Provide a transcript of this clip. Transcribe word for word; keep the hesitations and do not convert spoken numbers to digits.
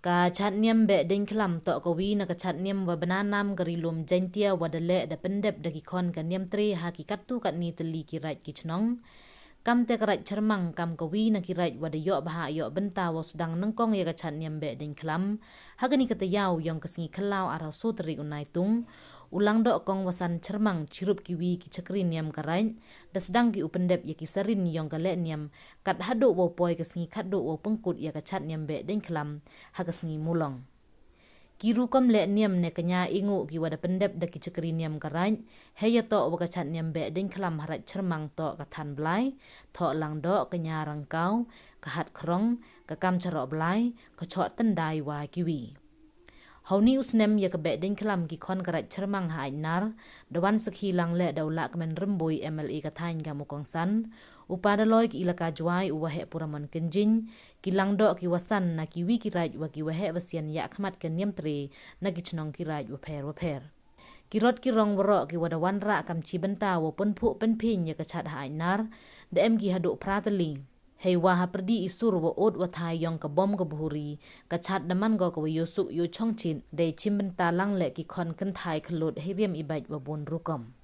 Ka chad niam Behdieñkhlam toh ka wi na ka chad niam wa bna nam ka Ri-loom Jaiñtia wa da leh da pyndep da ki khon ka Niamtre ha ki kattu katni tylli ki raij ki chnong. Kamte ka raij Chyrmang kam ka wi na ki raij wa da yoh bha yoh bynta wow sdang nyngkong ya ka chad niam Behdieñkhlam. Ha kani ka tayaaw yong ka sngi Khyllaw arphaw soo tarik u Naitung, u Langdoh Kong Wasan Chyrmang chirup ki wi ki chakri niam ka raij da sdang ki u pyndep ya ki sarin yong ka lehniam kat haduh wow poi ka sngi khatduh wow pynkut ya ka chad niam Behdieñkhlam ha ka sngi Mulong. Ki rukom lehniam ne ka nia i nguh ki wa da pyndep da ki chakri niam ka raij, heiyatoh wa ka chad niam Behdieñkhlam ha raij Chyrmang toh ka Thanblai, Thohlangdoh, ka Nia Rangkaw, ka Hatkhrong, ka Kamcharoh Blai, ka Chohtyndai wa ki wi. Hawni u snem ya ka Behdieñkhlam ki khon ka raij Chyrmang ha Aitnar da wan sakhi lang leh da u Lahkmen Rymbui, M L A ka thaiñ kam u kongsan, u Pa Daloi ka Elaka Jwai, u Waheh Puramon Kynjing, ki Langdoh, ki Wasan na ki wi ki raij wa ki Waheh Wasian yahkhmat ka Niamtre na ki chnong ki raij wapher wapher. Ki rot ki rong waroh ki wa da wanrah kam chi bynta wow pynphuh pynphiñ ya ka chad ha Aitnar da em ki haduh phra tylli. Heiwa hapyrdi i sur wa ud wa thai yong ka bom ka bhuri, ka chad da man ko ka wa yoh suk yoh chong chit, dei chim bynta lang leh ki khon kynthai khyllood hei riam i bait wa bun rukom.